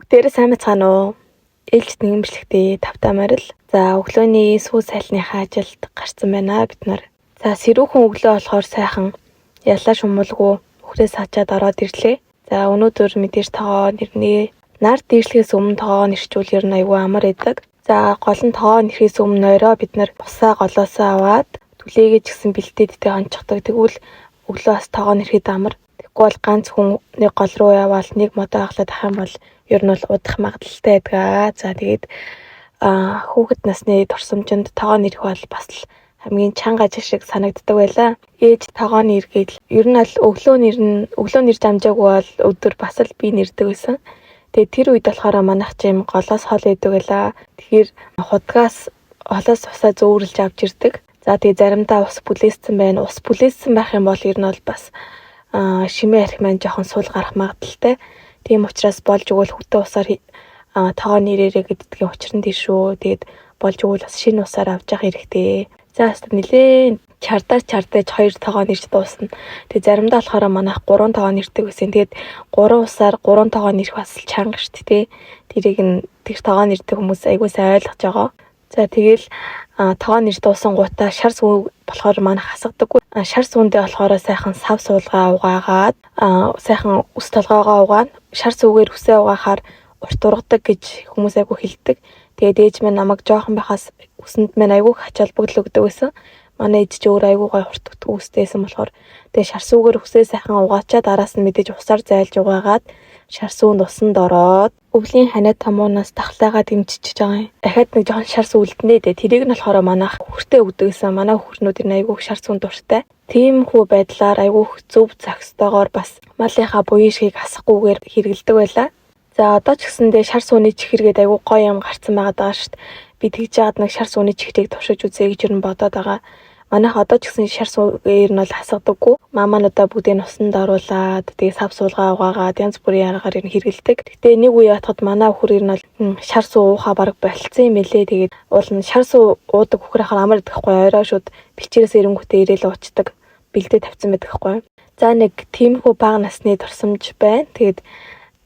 Бүгдээрээ сайн байцгаана уу? Ээлжит нэгэн бичлэгтээ тавтай морил. За, өглөөний сүү сайлныхаа ажилд гарсан байна бид нар. За, сэрүүхэн өглөө болохоор сайхан ялаа шумуулгүй үхрээ саачаад ороод ирлээ. За, өнөөдөр мэдээж тогоо нэрнэ. Нар дээшлэхээс өмнө тогоо нэрчүүл ер нь айгүй амар байдаг. За, гол нь тогоо нэрхээс өмнө орой бид нар усаа голоосоо аваад түлээгээ ч гэсэн бэлдээд тэ онцохгүй. Тэгвэл өглөө бас тогоо нэрхэд амар. Тэгэхгүй бол ганц хүн нэг гол руу яваал нэг модоо ахлаад ах юм бол ер нь бол удах магадлалтай байдаг. За, тэгээд хүүхэд насны турсамжинд тогоо нэрх бол бас л хамгийн чанга ажил шиг санагддаг байлаа. Ээж тогоо нэргээл ер нь бол өглөө нэрнэ, өглөө нэрж амжаагүй бол өдөр бас л би нэрдэг байсан. Тэгээд тэр үед болохоор манайх ч юм голоос хол байдаг байлаа. Тэгэхээр худгаас холоос усаа зөөвөрлж авч ирдэг. За, тэгээд заримдаа ус бүлээссэн байна. Ус бүлээссэн байх юм бол ер нь бол бас шимээ архи маань жоохон сул гарах магадлалтай. Тийм учраас болж өгвөл хүтэн усаар тогоо нэрээрээ гэддгийн учир нь тэр шүү. Тэгээд болж өгвөл бас шинэ усаар авч явах хэрэгтэй. За, хаста нилээн чардаа чардаж хоёр тогоо нэрч дуусна. Тэгээд заримдаа болохоор манайх 3 тогоо нэрдэг байсан. Тэгээд 3 усаар 3 тогоо нэрх бас чанга шүү дээ. Тэрийг нь тэр тогоо нэрдэг хүмүүс айгүй сайн ойлгож байгаа. За, тэгэл тогоо нэр дуусан гутаа шар сүү болохоор манайх асгадаггүй. Шар сүүндээ болохоор сайхан сав суулгаа угаагаад, сайхан үс толгоогоо угаана. Шар сүүгээр үсээ угаахаар урт ургадаг гэж хүмүүс айгүй хэлдэг. Тэгээд ээж минь намайг жоохон байхаас үсэнд минь айгүй ач холбогдол өгдөг байсан. Манай ээж чи өөр айгүй гоё урт үстэйсэн болохоор тэгээд шар сүүгээр үсээ сайхан угаачаад араас нь мэдээж усаар зайлж угаагаад шар сүүнд усанд ороод өвлийн ханиад томуунаас тахлаагаа дэмжиж байгаа юм. Дахиад нэг жоохон шар сүү үлднэ дээ. Тэрийг нь болохоор манайх хөртөө өгдөг гэсэн. Манай хөрнүүд энэ айгүй шар сүүн дуртай. Тийм хүү байдлаар айгүй зөв зохистойгоор бас малынхаа буян шгийг асахгүйгээр хэрэгэлдэг байлаа. За, одоо ч гэсэндээ шар сүүний чихэр гээд айгүй гоё юм гарцсан байгаа даа шүү дээ. Би тэгж яагаад нэг шар сүүний чихрийг туршиж үзье гэж ер нь бодоод байгаа. Манайх одоо ч гэсэн шар сүүгээр нь бол хасгадаггүй. Мамануудаа бүгдийг нь усанд оруулаад тэгээ сав суулгаа угаагаад янз бүрийн аргаар ер нь хэрэгэлдэг. Гэтэ нэг үе ятгад манай өхөр ер нь бол шар сүү уухаа бараг болцсон юм элэ. Тэгээд уул нь шар сүү уудаг өхөр ахаар амар идэх байхгүй, орой шууд бэлчээрээс эрэнгүүтээ ирээл уучдаг. Бэлдээ тавьсан байдаг байхгүй. За, нэг тиймэрхүү бага насны турсамж байна. Тэгээд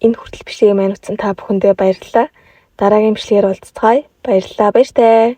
энэ хүртэл бичлэгийг маань үзсэн та бүхэндээ баярлалаа. Дараагийн бичлэгээр уулзцгаая. Баярлалаа. Баяртай.